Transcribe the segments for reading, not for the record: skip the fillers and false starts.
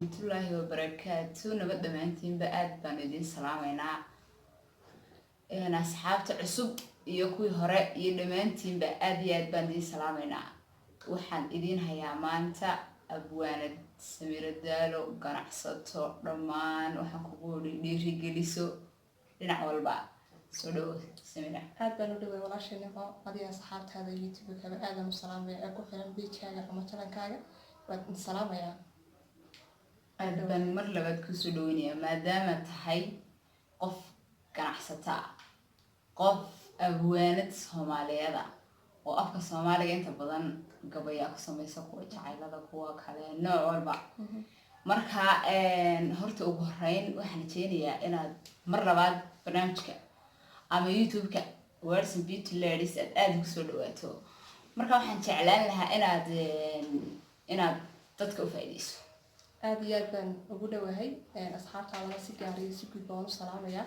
Waraxmatullaahi wabarakaatu. Nabad dhammaantiinba, aad baan idiin salaameynaa asxaabta cusub iyo kuwii hore iyo dhammaantiinba, aad iyo aad baan idiin salaameynaa. Waxaan idiin hayaa maanta abwaanad Samiiro Daalo, ganacsato dhammaan waxaan kugu dhiirigeliso dhinac walba. Soo dhawo, Samira. Aad baan u dhaway, walaashaynimo. Adiga, asxaabtaada YouTube-kaba aadaan u salaamaya ee ku xiran page-kaaga ama channel-kaaga. Waan idin salaamayaa. Aad baan mar labaad kusoo dhaweynayaa, maadaama tahay qof ganacsata ah, qof abwaanad Soomaaliyeed ah oo afka Soomaaliga inta badan gabayaa ku sameysa, kuwa jacaylada, kuwa kale, nooc walba. Marka horta ugu horeyn waxaan rajeynayaa inaad mar labaad barnaamijka ama YouTube-ka Warsan Beauty Ladies aad aada ugu soo dhawaato. Marka waxaan jeclaan lahaa inaad dadka u faa'iideyso. Aada iyo aad baan ugu dhowahay. Asxaabtaadana si gaar iyo si guud baan u salaamayaa.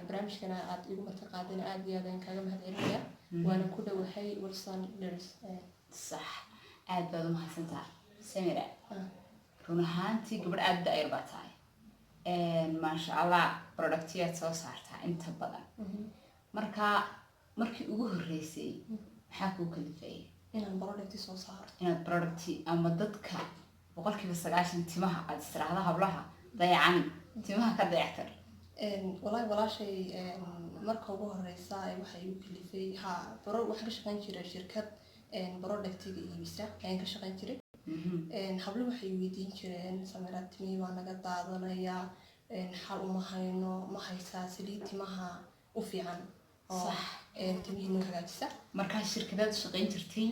Barnaamijkana aad igu marti qaadina aada iyo aad ayaan kaaga mahad celinayaa, waana ku dhowahay Wilson Ladies. Sax, aad baad umahadsantaha, Samira. Run ahaantii gabadh aada da-yar baa tahay, maasha Allah. Productiyaad soo saartaa inta badan. Marka markii ugu horreysay maxaa kuu kalifayay inaan producti soo saaro? Inaad producti ama dadka 90% timaha aad istiraahda, hablaha dayacan timaha ka dayactir? Wallaahi walaashay, marka ugu horeysa waxaa igu kalifay, ha, bro, waxaan ka shaqeyn jiray shirkad productiga iibisa ayaan ka shaqeyn jiray. Hablo waxay weydiin jireen: "Samira, timihii baa naga daadanayaa, xal uma hayno, ma haysaa saliid timaha u fiican oo timihii noo hagaajisa?" Markaa shirkadaad shaqeyn jirtay,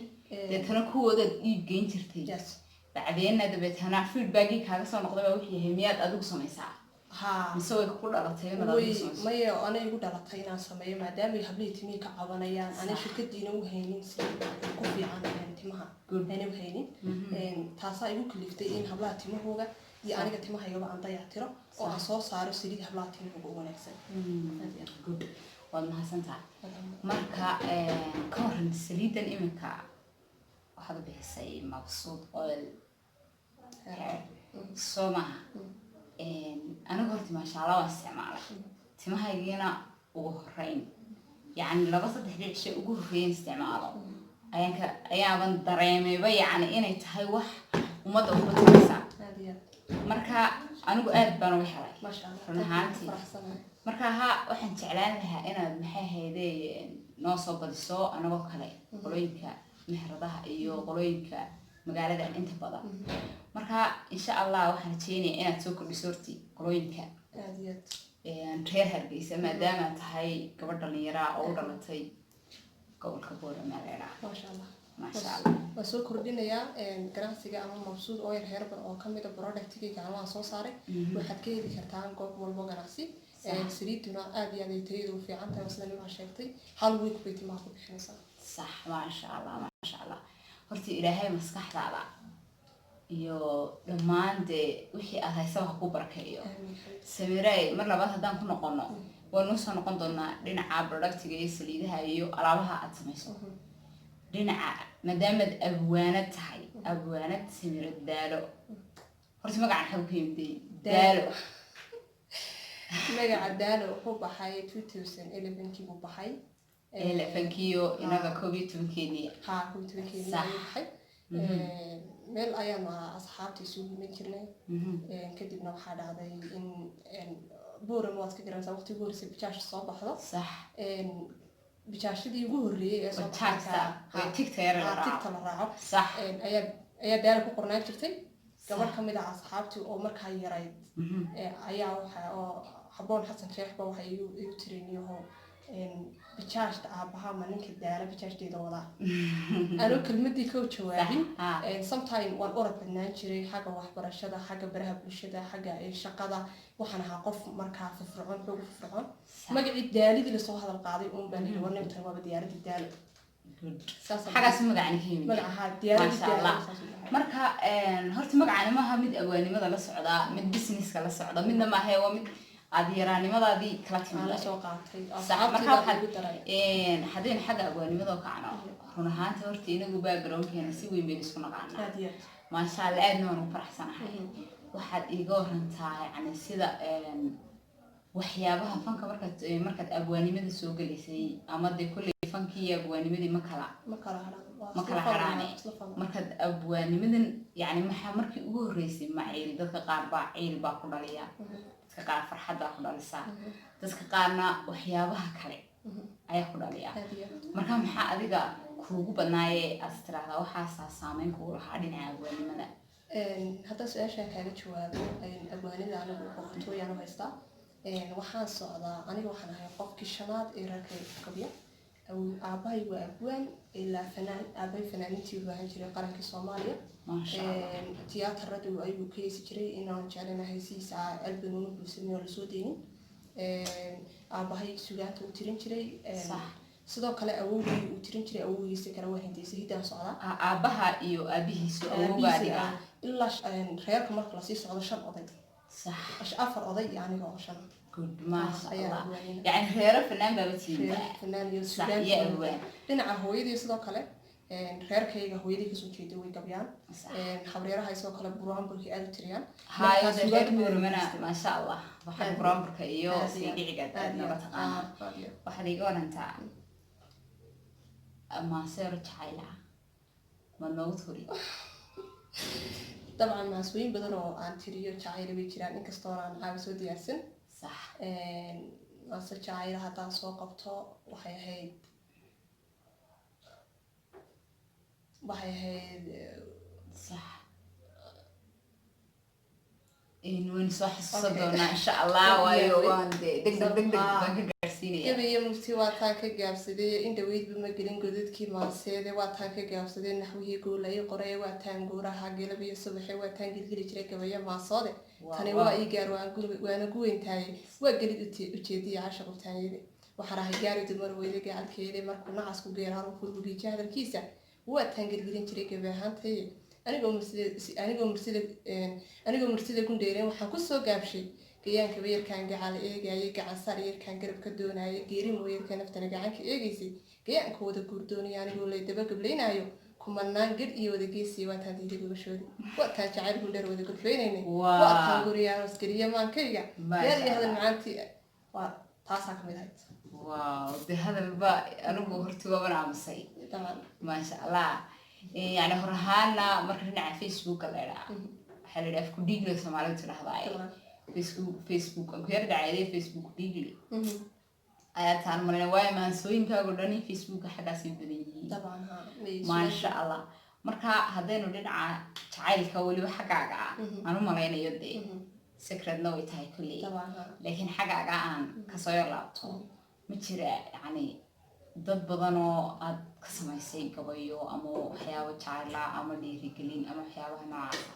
deetana kuwoodaad iib geyn jirtay? Yes. Bacdeenna dabeetana feedbackii kaaga soo noqday baa wuxuu yahay, miyaad adigu samaysaa Ha. mise way kugu dhalatay inaad way adigu samayso? Maya, anay igu dhalatay inaan sameeyo, maadaama ay hablihii timihii ka cabanayaan, anay shirkadiina u haynin si ku fiican timaha aanay u haynin. Taasaa igu kaliftay in hablaha timahooga iyo aniga timahaygaba aan dayactiro oo aan soo saaro saliid hablaha timahooga u wanaagsan. Aad iyo aad. Good, waad mahadsantahay. Marka ka waran saliidan iminka waxaad u bixisay Maqsuud Oil Hair, soo maaha? Anigu horta maasha Allah waan isticmaalay, timahaygiina ugu horeyn, yacni 2-3 cisho ugu horreeyan isticmaalo ayaan ka ayaaban dareemayba, yacni inay tahay wax ummadda uga taraysa. Aad iyo aad. Marka anigu aad baan uga helay. Maasha Allah. Run ahaantii. Faraxsanahay. Marka ha, waxaan jeclaan lahaa inaad, maxay ahayde, noo soo badiso anagoo kale qolooyinka meheradaha iyo qolooyinka magaalada inta badan. Marka insha Allah waxaan rajeynayaa inaad soo kordhiso horti qolooyinka Aad iyo aad. reer Hargeysa, maadaama tahay gabadh dhalinyaraa oo u dhalatay gobolka Boorama leedhaa. Maasha Allah. Maasha Allah. Waan soo kordhinayaa ganacsiga ama Mabsuud Oil Herbal oo kamid a productigayga aan soo saaray. Waxaad ka heli kartaan goob walbo ganacsi. Saliiduna aad iyo aad ay tayadu u fiican tahay, sida waxaa sheegtay, hal week bay timaha ku bixinaysaa. Sax, maasha Allah, maasha Allah. Horta Ilaahay maskaxdaada iyo dhammaan dee wixii aad haysaba ha ku barakeeyo. Aamiin, xabiibti. Samiray, mar labaad haddaan ku noqono, waanu soo noqon doonaa dhinaca productiga iyo saliidaha iyo alaabaha aad samayso. Dhinaca maadaamaad abwaanad tahay, abwaanad Samiro Daalo, horta magacan xagu ka yimiday, Daalo? Magaca Daalo wuxuu baxay 2011kii buu baxay. Elefankiyo inaga 11-keenii. Ha, 11-keedii ayuu baxay. Meel ayaanu asxaabta isugu iman jirnay. Kadibna waxaa dhacday in Buuram, waad ka garanaysaa, waqti ugu horreysay bajaaj soo baxdo. Bajaashadii ugu horreeyay ee soo bajaajta way tigta yar la raaco. Tigta la raaco. Ayaa Daala ku qornaan jirtay. Gabadh ka mid ah asxaabtii oo markaa yarayd ayaa waxa oo Haboon Xasan Sheexba waxay igu tiri: "Niyahow, bajaajta aabbaha ma ninka Daala bajaajteeda wadaa?" Anoo kelmadii ka jawaabin. Sometime waan orod badnaan jiray, xagga waxbarashada, xagga baraha bulshada, xagga shaqada. Waxaan ahaa qof markaa firfircoon, xoog firfircoon. Magacii Daalidii lasoo hadal qaaday uun baan yidhi: "Warnimtan waaba diyaaradii Daalo." Xaggaas magacani ka yimid. Magaca ahaa diyaaradii Maasha Allah. Daalo saas u dhahay. Marka horta magacani maaha mid awaanimada la socda, mid businesska la socda midna maaha, waa mid aad yaraanimadaadii kala aan timid. La soo qaatay. Sax, marka asxaabtii baa waxaad igu daray. Haddaynu xagga abwaanimada kacno, run ahaanta horta inagu backgroundkeena si weyn baynu isku naqaanaa. Aad iyo aad. Maasha Allah, aadna waan ugu faraxsanahay. Waxaad iiga warantaa, yani sida waxyaabaha fanka markaad abwaanimada soo gelaysay, ama dee kolley fankii iyo abwaanimadii ma kala Ma kala haraan. Waa ma isla kala fan, haraane. Waa isla fan. Markaad abwaanimadan, yani maxaa markii ugu horreysay? Ma ciil? Dadka qaar baa ciil baa ku dhaliya, dadka qaar farxad baa ku dhalisaa, dadka qaarna waxyaabaha kale ayaa ku dhaliya. Aad iyo aad. Marka maxaa adiga kuugu badnaaye aad tiraahdaa waxaasaa saameyn kugu lahaa dhinaca abwaanimada? Haddaan su-aashaan kaaga jawaabo, abwaanida anigu boqortooyaan u haystaa. Waxaan socdaa, aniga waxaan ahay qofkii shanaad ee reerkayga gabya. Aabbahay waa abwaan ilaa fanaan. Aabbahay fanaaniintii buu ahaan jiray qarankii Soomaaliya. Maasha Allah. Tiyaataradu ayuu ka heesi jiray. Inaan jeclanahay heesihiisa, album uma buusamin oo lasoo deynin. Aabbahay sugaanta uu tirin jiray. Sidoo kale awowgii uu tirin jiray, awowgiisa kale waa hindiisa, hiddaan socdaa. Aabbaha iyo aabihiisu awowgaa Aabihiisa, dhigaa. Ilaa reerka marka lasii socdo shan oday, afar oday iyo aniga oo shan. Good, maasha Ayaa Allah. abwaanina. Yani reero fanaan baaba tihiin. Reer fanaan iyo Sax, sugaan. iyo abwaan. Dhinaca hooyadii sidoo kale, reerkayga hooyadii kasoo jeeda way gabyaan. Habreeraha sidoo kale buraanburkii aad u tiriyaan. Hayo. Marka De reer sugaanta Buurmana, maasha Allah, waxaad Aad. buraanburka iyo Aad iyo aad. siidhiciga aad Aad iyo nooga aad. taqaanaa. Aad iyo aad. Waxaad iiga warantaa maaseero jacayl ah ma noogu turi? Dabcan, maasooyin badan oo aan tiriyo jacayl way jiraan, inkastoo aan caawa soo diyaarsan. Maase jacayl haddaan soo qabto, waxay ahayd Sax, waynu soo xasuusan doonaa insha Allah, Deg waayo deg. waan de deg deg deg deg baan ka gaarsiinaya. Gabayo murti waataan ka gaabsaday, indhaweydba ma gelin godadkii maanseede. Waataan ka gaabsaday naxwihii goola ii qoray, waataan guuraha gelabiyo subaxe, waataan gilgili jiray gabayo maasoode. Tani waa ii gaar, waana gu weyntaayey, waa gelid ujeediya cashaq utaanyade. Waxaan ahay gaari dumar weyde gacalkeede, markuu nacasku geeraaro furgugiija hadalkiisa, waataan gilgilin jiray gabi ahaantaye. Anigoo mursida gundheereen, waxaan kusoo gaabshay gayaanka bayarkaan gacal eegayay, gacan saar yarkaan garab ka doonayay, geeri mooyarka naftana gacanka eegaysay, gayaanka wada guurdoonaya anigoo lay daba gablaynaayo, kumanaan gadh iyo wada geesiya, waataan diiday gogoshoodi, waataan jacayl gundheer wada gudfaynaynay, waataan guriyaan hoosgeliya maankayga Maasha gaar iyo hadal Allah. macaantii. Waa taasaa kamid ahayd. Wow, de hadalba anigu horti waaban aamusay. Dabcan. Maasha Allah. Yani hor ahaana marka dhinaca Facebooka la idhaa, waxaa la idhaha afku dhiigle Soomaalidu tidhahdaa. Facebook aan ku yar dhacayday, Facebook dhiigle ayaa taan malina, waayo maansooyinkaago dhani Facebooka xaggaasay badan yihiin. Dabcan ha. Maasha Allah. Marka haddaynu dhinaca jacaylka weliba xaggaaga ah, aan u malaynayo dee secretna way tahay kolley, dabcan ha laakiin xaggaaga aan kasoo yar laabto, ma jira yacni dad badan oo aad ka samaysay gabayo ama waxyaabo jacayla ama dhiirigelin ama waxyaabaha noocaasa?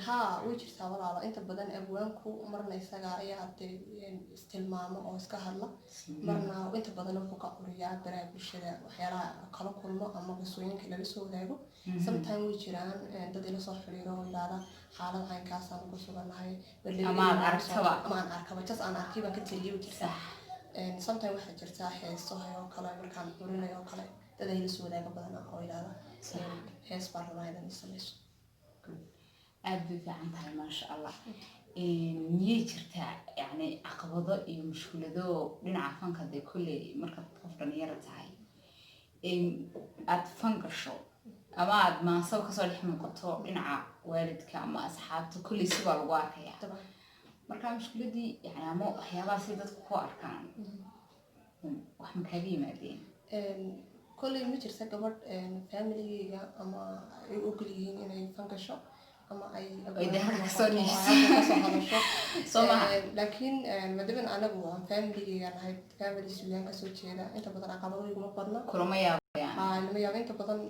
Haa, way jirtaa walaalo. Inta badan abwaanku marna isaga ayaa dee istilmaamo oo iska hadla, marna inta badan wuxuu ka curiyaa baraha bulshada waxyaalaha kala kulmo ama qisooyinka lala soo wadaago. Sometime way jiraan dad ila soo xiriiro oo yidhaahda xaalad caynkaasaan ku sugannahay. Ama aad aragtaba. Ama aan arkaba, jas aan arkay baan ka tiriyay, way jirtaa. Sometime waxaa jirtaa heeso oo kale markaan curinayo oo kale, dad ay ila soo wadaaga badan oo yidhaahda hees baan rabaa inaad ii samayso. Aada bay fiican tahay, maasha Allah. Miyay jirtaa yacni caqabado iyo mushkulado dhinaca fanka, dee kolley markaad qof dhalinyaro tahay aad fan gasho ama aad maansaba kasoo dhex muuqato, dhinaca waalidka ama asxaabta kolley si baa lagu arkaya? Marka mushkiladii yani ama waxyaabaha si dadku ku arkaan, wax ma kaaga yimaadeen? Kolley ma jirta gabadh familigeyga ama ay ogol yihiin inay fan gasho ama ay Ay dee halka kasoo noqoto, niijiso. ay halka kasoo hadasho. Soo maha? Laakiin maadaama anagu aan familigeyga nahay family suugaan kasoo jeeda, inta badan caqabado iguma badna. Kulama yaabayaan? Haa, lama yaabo, inta badan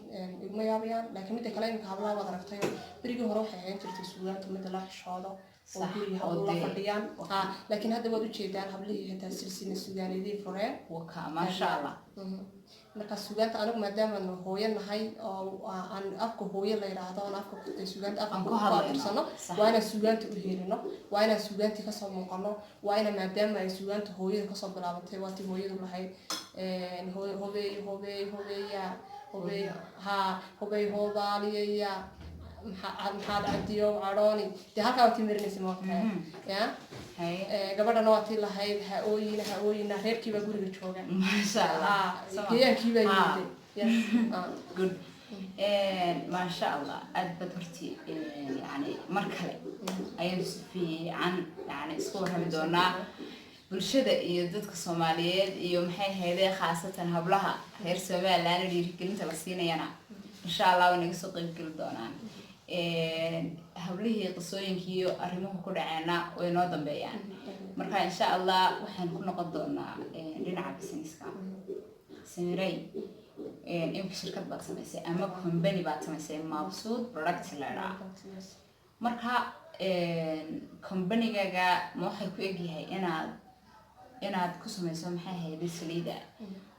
iguma yaabayaan. Laakiin midda kale, imika hablaha waad aragtay, berigii hore waxay ahaan jirtay suugaanta midda la xishoodo oo guriga oo hablo la fadhiyaan. Haa, laakiin hadda waad ujeedaan, hablihii xitaa silsila suugaaneedii fureen. Waka, maasha Allah. Marka suugaanta anigu maadaamaanu hooyo nahay oo aan afka hooyo la yidhaahdo, aan afka suugaanta afka Aan ku ku hadlayno. abtirsano, waa inaan suugaanta u helino, waa inaan suugaantii kasoo muuqano, waa inaan, maadaama ay suugaanta hooyada kasoo bilaabantay, waa tii hooyadu lahayd hobey hobey hobeya hobey haa hobey hoobaaliyaya. Maxaad Cabdiyo cadhooni dee, halkaa waa tii marinaysa, moogtahay ya. Gabadhana waa tii lahayd ha ooyina, ha ooyina, reerkiibaa guriga jooga. Maasha Allah. Geeyaankiibaa yimid, yes. Good, maasha Allah, aad baad horti, yani mar kale ayaynu si fiican yani isku warrami doonaa. Bulshada iyo dadka Soomaaliyeed iyo maxay ahaydee, khaasatan hablaha reer Somaliland dhiirigelinta la siinayana, insha Allah way naga soo qeybgeli doonaan. Hablihii qisooyinkii iyo arrimuhu ku dhaceena way noo dambeeyaan. Marka insha Allah waxaan ku noqon doonaa dhinaca businesska. Samiray, imika shirkad baad samaysay ama company baad samaysay, Mabsuud Product la. Marka companygaga ma waxay ku egyahay inaad ku samayso, maxay ahayday, saliida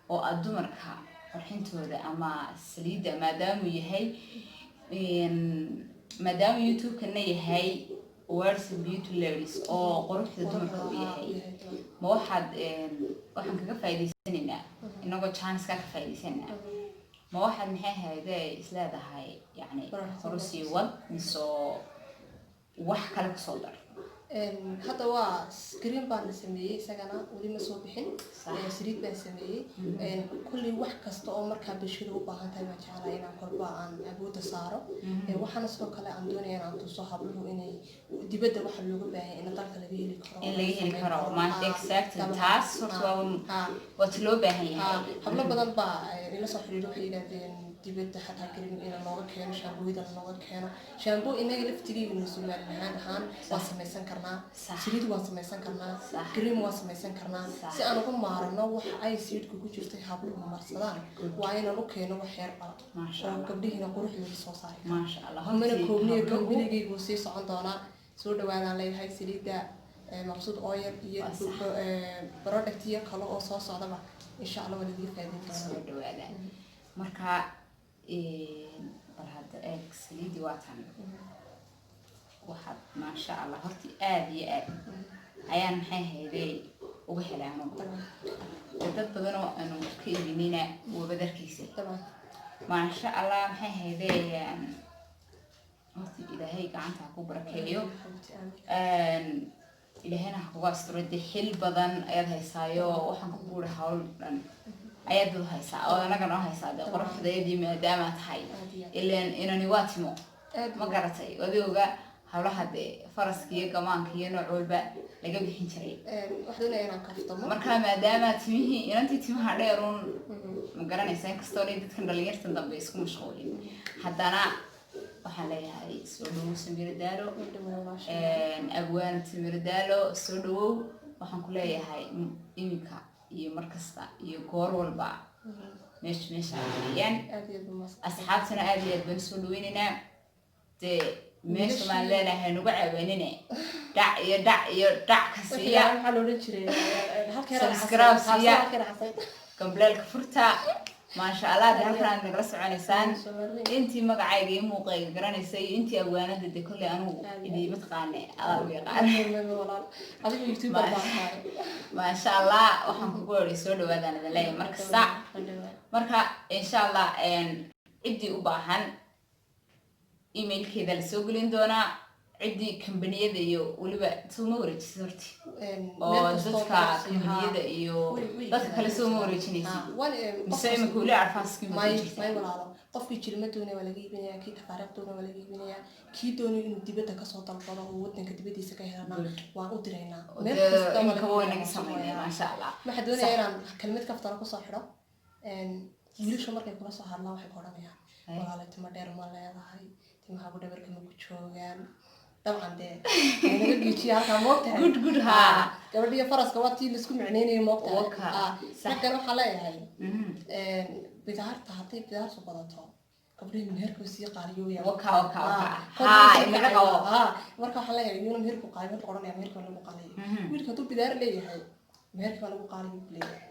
oo aada dumarka qurxintooda ama saliidda, maadaamuu yahay, maadaama YouTube-kana yahay Words Beauty Ladies oo quruxda dumarka uu yahay, ma waxaad, waxaan kaga faa'iidaysanaynaa, inagoo chance-ka ka faa'iidaysanaa, ma waxaad, maxay ahayde, isleedahay yani horusii wad mise wax kale kusoo dar? Hadda waa cream baan sameeyey, isagana weli ma soo bixin. Saliid baan sameeyey. Kulley wax kasta oo markaa bulshada u baahan tahay baan jeclahay inaan kolba aan awoodda saaro. Waxaana sidoo kale aan doonaya inaan tuso habluhu inay dibadda waxa looga baahan in dalka laga heli karo. In laga heli karo, exactly, taas horta waa ta loo baahan yahay. Hablo badan baa ila soo xiriiro, waxay yidhahdeen dibadda xataa cream in looga keeno, shaambooyada looga keeno. Shaamboo inaga laftigeyga Somaliland ahaan waan samaysan karnaa, saliid waan samaysan karnaa, cream waan samaysan karnaa. Si aan uga maarano wax ay siidhka ku jirtay habluhu marsadaan, waa inaan u keeno wax yar bala oo gabdhihiina quruxdooda soo saari. Maasha Allah. Mana koobniyo, kambanigaygu sii socon doonaa. Soo dhawaadaan leeyahay. Saliidda Maqsuud Oil iyo productiyo kale oo soo socdaba insha Allah waa ladiga faa'iideyn doonaa. Soo dhawaada. Marka bal hadda eeg, saliidii waa tan. Waxaad, maasha Allah, horti aada iyo aad ayaan, maxay hayday, uga helay anugu. Dad badan oo aanu ka iibinayna wabadarkiisa. Maasha Allah, maxay hayday, horta Ilaahay gacanta ha ku barakeeyo, Ilaahayna ha kuga asturo. Dee xil badan ayaad haysaayo, waxaan ku guuri hawl dhan ayaad dad haysaa oo anaga noo haysaa. Dee quruxdeedii maadaama tahay, ileen inani waa timo, ma garatay? Adigooga hawlaha dee faraska iyo gamaanka iyo nooc walba laga bixin jiray. Waxaan doonaya inaan kaftamo. Marka maadaama timihii inantii timaha dheerun, ma garanaysa, inkastoo dhan dadkan dhalinyartan dambe isku mashquulin, haddana waxaan leeyahay soo dhawow Samiro Daalo, abwaan Samiro Daalo, soo dhawow. Waxaan ku leeyahay iminka iyo markasta iyo goor walba meesha weeyaan. Aad iyo aad umaadsan. Asxaabtana aad iyo aad baan soo dhaweynaynaa. Dee meesha baan leenahay nagu caawinine, dhac iyo dhac iyo dhac ka siiya. Waxaa la odhan jiray halkeena. Subscribe siiya. Gambaleelka furta. Maasha Allah, de halkan aad nagala soconaysaan, intii magacayga iyo muuqayga garanaysa iyo intii awaanada, de kolley anugu idiima taqaane, adaa u yaqaan. Adigu YouTuber baa tahay. Maasha Allah, waxaan kugu eri soo dhawaadaan idin leeyahay markasta. Marka insha Allah ciddii u baahan emailkeeda lasoo gelin doonaa, ciddii kambaniyada iyo weliba soo ma wareejisid horti oo dadka kambaniyada iyo dadka kale soo ma wareejinaysid, mise imika weli advance-kii ma may ku jirtaa? May walaalo, qofkii jilma doonaya waa laga iibinayaa, kii tafaariiq doonaya waa laga iibinayaa, kii doonayo inuu dibadda kasoo dalbado oo wadanka dibadiisa ka helana waan u diraynaa. Meel Dee kasta waa imika laga waa iibinayaa, naga sameynay. waa. Maasha Allah. Waxaa doonaya inaan kelmad kaftana kusoo xidho. Wiilasha markay kula soo hadlaan waxay ku odhanayaan, "Walaale, timo dheer ma leedahay? Timahaagu dhabarka ma ku joogaan?" Dabcan dee naga geejiya halkaa, moogtahay. Good, good, ha. Gabadhiyo faraska waa tii laisku micneynayo, moogtahay. Waka, sax. Raggan waxaa leeyahay, bidaarta hadday bidaartu badato, gabdhihii meherku sii qaaliyoobaya. Waka, waka, waka. Ha, inaga qabo. Marka waxaa leeyahay iyuuna meherku qaali, marka odhanaya meherka waa lagu qaaliyo. Wiilka hadduu bidaar leeyahay, meherka waa lagu qaaliyo buu leeyahay.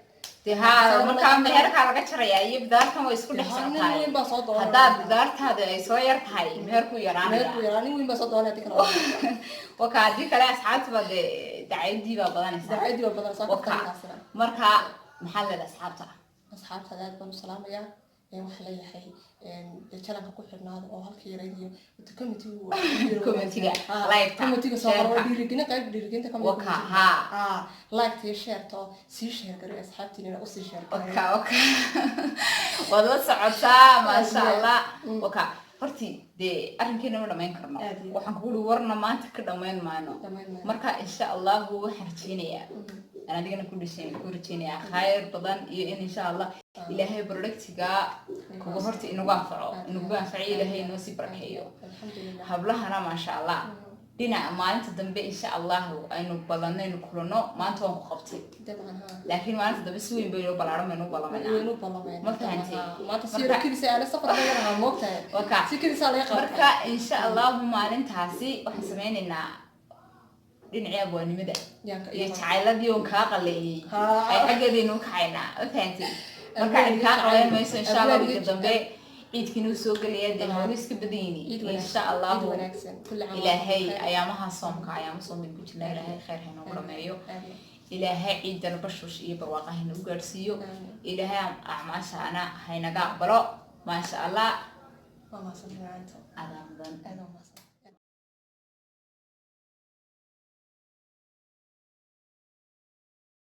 Dee haa, markaa meherkaa laga jarayaa iyo bidaartan way isku dhex Nin socotaay. weyn baa soo doonaya. Haddaad bidaartaada ay soo yar tahay, meherku yaraanaya. Meherku yaraa, nin weyn baa soo doonaya, haddii kale Waka, haddii kale asxaabta baa dee dacaydii baa badanaysa. Dacaydii baa badanaysa. Waka. Kaftankaasina. Marka maxaa leedahay asxaabta? Asxaabta aad baan u salaamayaa. Waxaa leeyahay dee channelka ku xidhnaada oo halka yarayd iyo committee. Commentiga, like-ta, Commentiga soo qoro. share-ka. Dhiirigelin, qayb dhiirigelinta kamid. Waka, haa. Like iyo share-to sii share garay, asxaabtiinana usii share garay. Waka, waka, waad la socotaa, maasha Allah. Waka, horti dee arrinkeena ma dhamayn karno. Aad iyo aad. Waxaan kugu uri warna maanta ka dhamayn maano. Dhamayn maano. Marka insha Allahu waxaan rajeynayaa, aan adigana ku dhashay ku rajeynayaa khayr badan iyo in insha Allah Ilaahay productiga kuga horta inagu anfaco, inagu anfaciyo, Ilaahay inoo sii barakeeyo. Alxamdulilah. Hablahana maasha Allah, dhinaca maalinta dambe insha Allahu aynu balanaynu kulano. Maanta waan ku qabtay. Dabcan, haa. Laakiin maalinta dambe si weyn baynu balaaran baynu u balamaynaa. Waynu ballameen. Ma fahantay? Maanta si yaro kedis aana safar laga rahaa, moogtahay. Waka. Si kedisaa laga qabta. Marka insha Allahu maalintaasi waxaan sameynaynaa dhinacii abwaanimada iyo jacayladii oon kaa qaleeyey ay xaggeedaynu u kacaynaa. Ma fahantay? Marka cid kaa qaleyn mayso insha Allah. Wiilka dambe ciidkiinuu soo gelaya, dee hawlu iska badan yihiin. Insha Allahu Ciid wanaagsan, kulli caam. Ilaahay ayaamaha soomka, ayaama soom baynu ku jirnaa, Ilaahay khayr haynoogu dhameeyo. Ilaahay ciidana bashush iyo barwaaqa haynagu gaadhsiiyo. Ilaahay acmaashaana haynaga aqbalo, maasha Allah. Waa mahadsantahay maanta. Adaa mudan. Aad waa mahadsantahay.